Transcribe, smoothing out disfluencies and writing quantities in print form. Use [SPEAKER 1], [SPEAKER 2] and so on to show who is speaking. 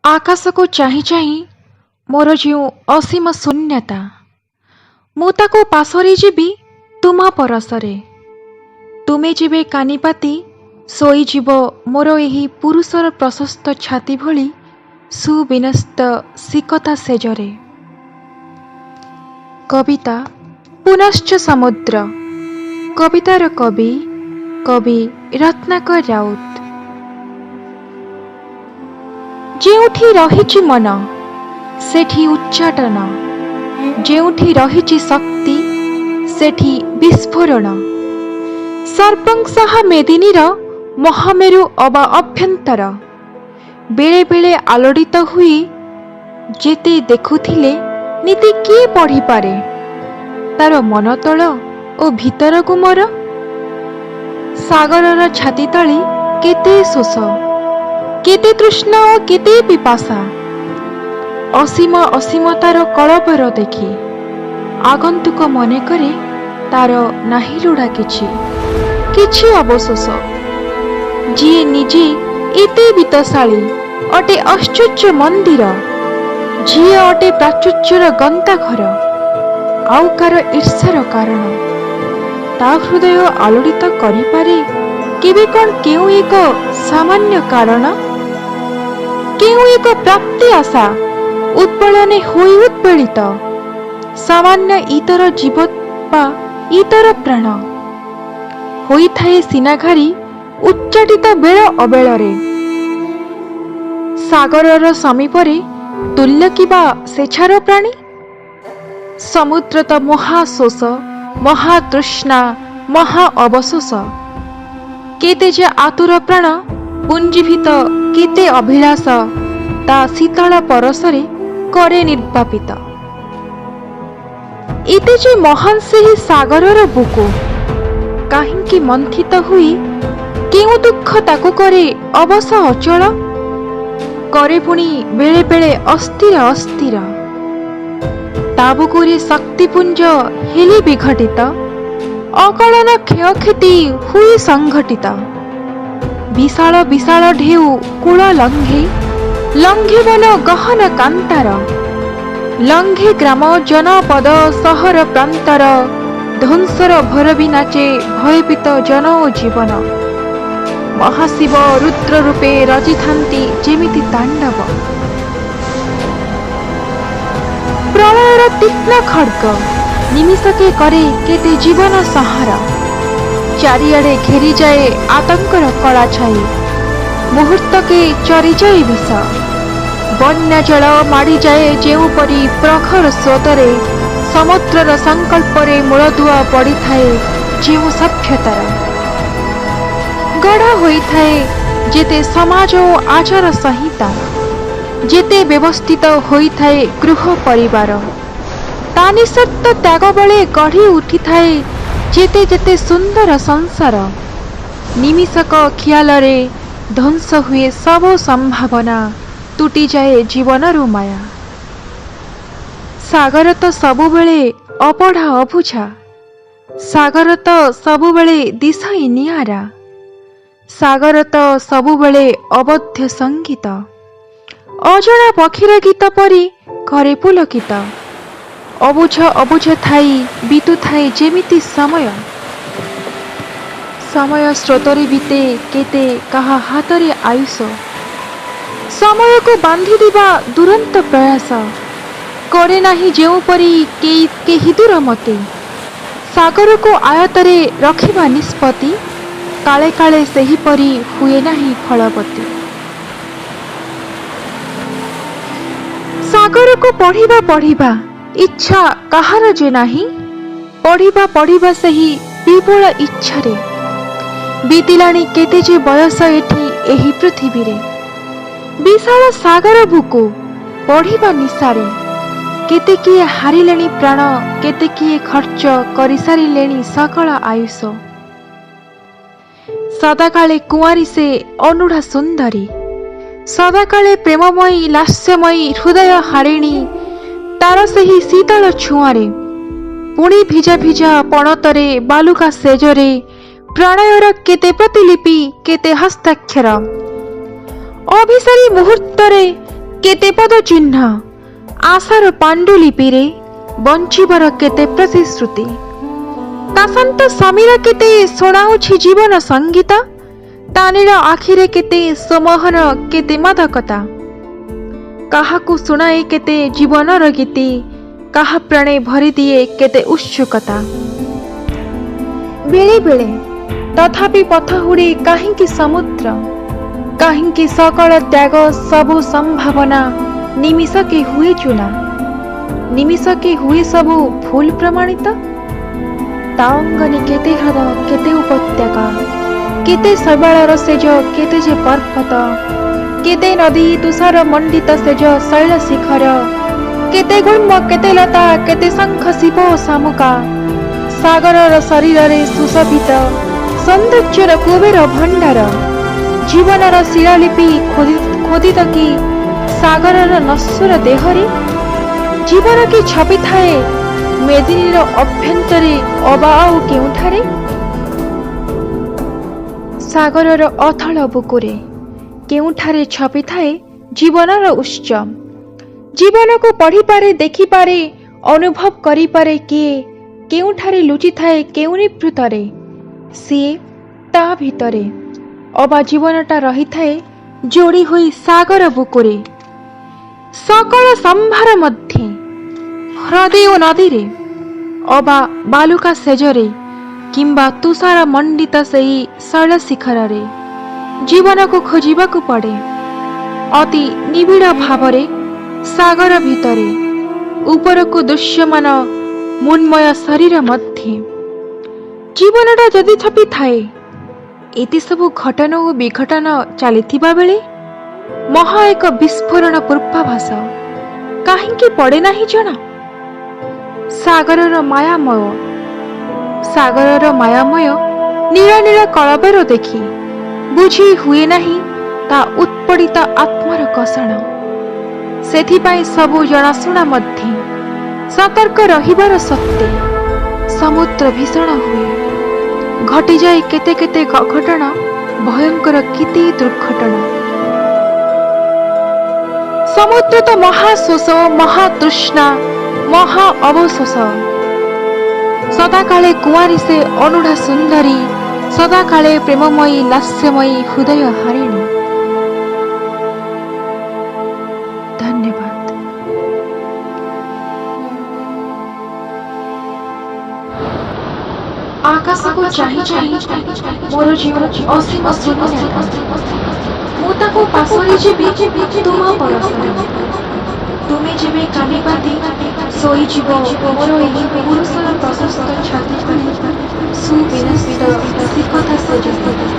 [SPEAKER 1] ଆକାଶକୁ ଚାହିଁ ଚାହିଁ ମୋର ଯେଉଁ ଅସୀମ ଶୂନ୍ୟତା, ମୁଁ ତାକୁ ପାସୋରି ଯିବି ତୁମ ପରଶରେ। ତୁମେ ଯେବେ କାନିପାତି ଶୋଇଯିବ ମୋର ଏହି ପୁରୁଷର ପ୍ରଶସ୍ତ ଛାତି ଭଳି ସୁବିନ୍ୟସ୍ତ ସିକତା ଶେଯରେ। କବିତା ପୁନଶ୍ଚ ସମୁଦ୍ର। କବିତାର କବି କବି ରତ୍ନାକର ରାଉତ। ଯେଉଁଠି ରହିଛି ମନ, ସେଠି ଉଚ୍ଚାଟନ। ଯେଉଁଠି ରହିଛି ଶକ୍ତି, ସେଠି ବିସ୍ଫୋରଣ। ସର୍ବଂସହା ମେଦିନୀର ମହାମେରୁ ଅବା ଅଭ୍ୟନ୍ତର ବେଳେ ବେଳେ ଆଲୋଡ଼ିତ ହୋଇ ଯେତେ ଦେଖୁଥିଲେ ନିତି, କିଏ ପଢ଼ିପାରେ ତାର ମନତଳ ଓ ଭିତର ଗୁମର? ସାଗରର ଛାତି ତଳେ କେତେ ଶୋଷ, କେତେ ତୃଷ୍ଣା ଓ କେତେ ପିପାସା। ଅସୀମ ଅସୀମତାର କଳେବର ଦେଖି ଆଗନ୍ତୁକ ମନେକରେ ତାର ନାହିଁ ଲୋଡ଼ା କିଛି, କିଛି ଅବଶୋଷ। ଯିଏ ନିଜେ ଏତେ ବିତ୍ତଶାଳୀ, ଅଟେ ଆଶ୍ଚର୍ଯ୍ୟ ମନ୍ଦିର, ଯିଏ ଅଟେ ପ୍ରାଚୁର୍ଯ୍ୟର ଗନ୍ତାଘର, ଆଉ କାର ଈର୍ଷାର କାରଣ, ତା ହୃଦୟ ଆଲୋଡ଼ିତ କରିପାରେ କେବେ କ'ଣ କେଉଁ ଏକ ସାମାନ୍ୟ କାରଣ? କେଉଁ ଏକ ପ୍ରାପ୍ତି ଆଶା ଉଦ୍ବେଳନେ ହୋଇ ଉଦ୍ବେଳିତ ସାମାନ୍ୟ ଇତର ଜୀବ ବା ଇତର ପ୍ରାଣ ହୋଇଥାଏ ସିନାଘାରି ଉଚ୍ଚାଟିତ ବେଳ ଅବେଳରେ? ସାଗରର ସମୀପରେ ତୁଲ୍ୟ କିବା ସେଛାର ପ୍ରାଣୀ? ସମୁଦ୍ର ତ ମହାଶୋଷ, ମହାତୃଷ୍ଣା, ମହା ଅବଶୋଷ। କେତେ ଯେ ଆତୁର ପ୍ରାଣ ପୁଞ୍ଜୀଭୂତ, କେତେ ଅଭିଳାଷ ତା ଶୀତଳ ପରଶରେ କରେ ନିର୍ବାପିତ। ଏତେ ଯେ ମହାନ ସେହି ସାଗରର ବୁକୁ, କାହିଁକି ମନ୍ଥିତ ହୋଇ କେଉଁ ଦୁଃଖ ତାକୁ କରେ ଅବଶ ଅଚଳ, କରେ ପୁଣି ବେଳେ ବେଳେ ଅସ୍ଥିର ଅସ୍ଥିର? ତା ବୁକୁରେ ଶକ୍ତିପୁଞ୍ଜ ହେଲେ ବିଘଟିତ, ଅକଳନ କ୍ଷୟକ୍ଷତି ହୁଏ ସଂଘଟିତ। ବିଶାଳ ବିଶାଳ ଢେଉ କୂଳ ଲଙ୍ଘେ, ଲଙ୍ଘେ ବନ ଗହନ କାନ୍ତାର, ଲଙ୍ଘେ ଗ୍ରାମ ଜନପଦ ସହର ପ୍ରାନ୍ତର। ଧ୍ୱଂସର ଭୈରବୀ ନାଚେ ଭୟଭୀତ ଜନ ଓ ଜୀବନ। ମହାଶିବ ରୁଦ୍ର ରୂପେ ରଚିଥାନ୍ତି ଯେମିତି ତାଣ୍ଡବ। ପ୍ରଳୟର ତୀକ୍ଷ୍ଣ ଖଡ଼୍ଗ ନିମିଷକେ କରେ କେତେ ଜୀବନ ସଂହାର। ଚାରିଆଡ଼େ ଘେରିଯାଏ ଆତଙ୍କର କଳା ଛାଇ, ମୁହୂର୍ତ୍ତକେ ଚରିଯାଏ ବିଷ। ବନ୍ୟା ଜଳ ମାଡ଼ିଯାଏ ଯେଉଁପରି ପ୍ରଖର ସ୍ରୋତରେ, ସମୁଦ୍ରର ସଂକଳ୍ପରେ ମୂଳଦୁଆ ପଡ଼ିଥାଏ ଯେଉଁ ସଭ୍ୟତାର, ଗଢ଼ା ହୋଇଥାଏ ଯେତେ ସମାଜ ଓ ଆଚାର ସଂହିତା, ଯେତେ ବ୍ୟବସ୍ଥିତ ହୋଇଥାଏ ଗୃହ ପରିବାର, ତା ନିଃସର୍ତ୍ତ ତ୍ୟାଗ ବଳେ ଗଢ଼ି ଉଠିଥାଏ ଯେତେ ଯେତେ ସୁନ୍ଦର ସଂସାର, ନିମିଷକ ଖିଆଲରେ ଧ୍ୱଂସ ହୁଏ ସବୁ ସମ୍ଭାବନା, ତୁଟିଯାଏ ଜୀବନରୁ ମାୟା। ସାଗର ତ ସବୁବେଳେ ଅପଢ଼ା ଅବୁଝା, ସାଗର ତ ସବୁବେଳେ ଦିଶଇ ନିଆରା, ସାଗର ତ ସବୁବେଳେ ଅବୋଧ୍ୟ ସଙ୍ଗୀତ, ଅଜଣା ପକ୍ଷୀର ଗୀତ ପରି କରେ ପୁଲକିତ। ଅବୁଝ ଅବୁଝ ଥାଇ ବିତୁଥାଏ ଯେମିତି ସମୟ। ସମୟ ସ୍ରୋତରେ ବିତେ କେତେ କାହା ହାତରେ ଆୟୁଷ। ସମୟକୁ ବାନ୍ଧିଦେବା ଦୁରନ୍ତ ପ୍ରୟାସ କରେ ନାହିଁ ଯେଉଁପରି କେହି ଦୂର ମତେ। ସାଗରକୁ ଆୟତରେ ରଖିବା ନିଷ୍ପତ୍ତି କାଳେ କାଳେ ସେହିପରି ହୁଏ ନାହିଁ ଫଳବତୀ। ସାଗରକୁ ପଢ଼ିବା ପଢ଼ିବା ଇଚ୍ଛା କାହାର ଯେ ନାହିଁ, ପଢ଼ିବା ପଢ଼ିବା ସେହି ବିପୁଳ ଇଚ୍ଛାରେ ବିତିଲାଣି କେତେ ଯେ ବୟସ ଏଠି ଏହି ପୃଥିବୀରେ। ବିଶାଳ ସାଗର ବୁକୁ ପଢ଼ିବା ନିଶାରେ କେତେ କିଏ ହାରିଲେଣି ପ୍ରାଣ, କେତେ କିଏ ଖର୍ଚ୍ଚ କରିସାରିଲେଣି ସକଳ ଆୟୁଷ। ସଦାକାଳେ କୁଆଁରୀ ସେ ଅନୁଢ଼ା ସୁନ୍ଦରୀ, ସଦାକାଳେ ପ୍ରେମମୟୀ ଲାସ୍ୟମୟୀ ହୃଦୟ ହାରିଣୀ। ତାର ସେହି ଶୀତଳ ଛୁଆଁରେ ପୁଣି ଭିଜା ଭିଜା ପଣତରେ ବାଲୁକା ଶେଯରେ ପ୍ରଣୟର କେତେ ପ୍ରତିଲିପି, କେତେ ହସ୍ତାକ୍ଷର। ଅଭିସାରୀ ମୁହୂର୍ତ୍ତରେ କେତେ ପଦ ଚିହ୍ନ ଆଶାର ପାଣ୍ଡୁଲିପିରେ, ବଞ୍ଚିବାର କେତେ ପ୍ରତିଶ୍ରୁତି। ତା ଶାନ୍ତ ସମୀର କେତେ ଶୁଣାଉଛି ଜୀବନ ସଙ୍ଗୀତ, ତା ନୀଳ ଆଖିରେ କେତେ ସମ୍ମୋହନ, କେତେ ମାଦକତା। କାହାକୁ ଶୁଣାଏ କେତେ ଜୀବନର ଗୀତି, କାହା ପ୍ରାଣେ ଭରିଦିଏ କେତେ ଉତ୍ସୁକତା। ବେଳେ ବେଳେ ତଥାପି ପଥ ହୁଡ଼େ କାହିଁକି ସମୁଦ୍ର? କାହିଁକି ସକଳ ତ୍ୟାଗ, ସବୁ ସମ୍ଭାବନା ନିମିଷକେ ହୁଏ ଚୂନା, ନିମିଷକେ ହୁଏ ସବୁ ଭୁଲ ପ୍ରମାଣିତ? ତା ଅଙ୍ଗନେ କେତେ ହ୍ରଦ, କେତେ ଉପତ୍ୟକା, କେତେ ଶୈବାଳର ଶେଯ, କେତେ ଯେ ପର୍ବତ, କେତେ ନଦୀ, ତୁଷାର ମଣ୍ଡିତ ଶେଯ, ଶୈଳ ଶିଖର, କେତେ ଗୁଳ୍ମ, କେତେ ଲତା, କେତେ ଶଙ୍ଖ, ଶିବ ଓ ଶାମୁକା। ସାଗରର ଶରୀରରେ ସୁଶୋଭିତ ସୌନ୍ଦର୍ଯ୍ୟର କୁବେର ଭଣ୍ଡାର। ଜୀବନର ଶିଳାଲିପି ଖୋଦିତ କି ସାଗରର ନଶ୍ୱର ଦେହରେ? ଜୀବନ କି ଛପିଥାଏ ମେଦିନୀର ଅଭ୍ୟନ୍ତରେ ଅବା ଆଉ କେଉଁଠାରେ? ସାଗରର ଅଥଳ ବୁକୁରେ କେଉଁଠାରେ ଛପିଥାଏ ଜୀବନର ଉତ୍ସ? ଜୀବନକୁ ପଢ଼ିପାରେ, ଦେଖିପାରେ, ଅନୁଭବ କରିପାରେ କିଏ? କେଉଁଠାରେ ଲୁଚିଥାଏ, କେଉଁ ନିଭୃତରେ ସିଏ ତା ଭିତରେ, ଅବା ଜୀବନଟା ରହିଥାଏ ଯୋଡ଼ି ହୋଇ ସାଗର ବୁକୁରେ? ସକଳ ସମ୍ଭାର ମଧ୍ୟେ, ହ୍ରଦେ ଓ ନଦୀରେ, ଅବା ବାଲୁକା ଶେଯରେ, କିମ୍ବା ତୁଷାର ମଣ୍ଡିତ ସେଇ ଶୈଳ ଶିଖରରେ ଜୀବନକୁ ଖୋଜିବାକୁ ପଡ଼େ ଅତି ନିବିଡ଼ ଭାବରେ। ସାଗର ଭିତରେ ଉପରକୁ ଦୃଶ୍ୟମାନ ମୃଣ୍ମୟ ଶରୀର ମଧ୍ୟେ ଜୀବନଟା ଯଦି ଛପିଥାଏ, ଏତେ ସବୁ ଘଟନ ଓ ବିଘଟନ ଚାଲିଥିବା ବେଳେ ମହା ଏକ ବିସ୍ଫୋରଣ ପୂର୍ବାଭାସ କାହିଁକି ପଡ଼େ ନାହିଁ ଜଣା? ସାଗରର ମାୟାମୟ ନୀଳ ନୀଳ କଳେବର ଦେଖି ବୁଝି ହୁଏ ନାହିଁ ତା ଉତ୍ପୀଡ଼ିତ ଆତ୍ମାର କଷଣ। ସେଥିପାଇଁ ସବୁ ଜଣାଶୁଣା ମଧ୍ୟେ, ସତର୍କ ରହିବାର ସତ୍ତ୍ୱେ ସମୁଦ୍ର ଭୀଷଣ ହୁଏ, ଘଟିଯାଏ କେତେ କେତେ ଅଘଟଣ, ଭୟଙ୍କର କେତେ ଦୁର୍ଘଟଣା। ସମୁଦ୍ର ତ ମହାଶୋଷ, ମହାତୃଷ୍ଣା, ମହା ଅବଶୋଷ। ସଦାକାଳେ କୁଆଁରୀ ସେ ଅନୂଢ଼ା ସୁନ୍ଦରୀ, ସଦାକାଳେ ପ୍ରେମମୟୀ, ଲାସ୍ୟମୟୀ, ହୃଦୟ ହାରିଣୀ। ଧନ୍ୟବାଦ। ଆକାଶକୁ ଚାହିଁ ଚାହିଁ ମୋର ଯେଉଁ ଅସୀମ ଶୂନ୍ୟତା, ମୁଁ ତାକୁ ପାଶୋରି ଯିବି ତୁମ ପରଶରେ। ତୁମେ ଯେବେ କାନିପାତି ଶୋଇଯିବ ମୋର ଏହି ପୁରୁଷର ପ୍ରଶସ୍ତ ଛାତି ପାଣି ସୁବିନ୍ୟସ୍ତ ସିକତା ଶେଯରେ।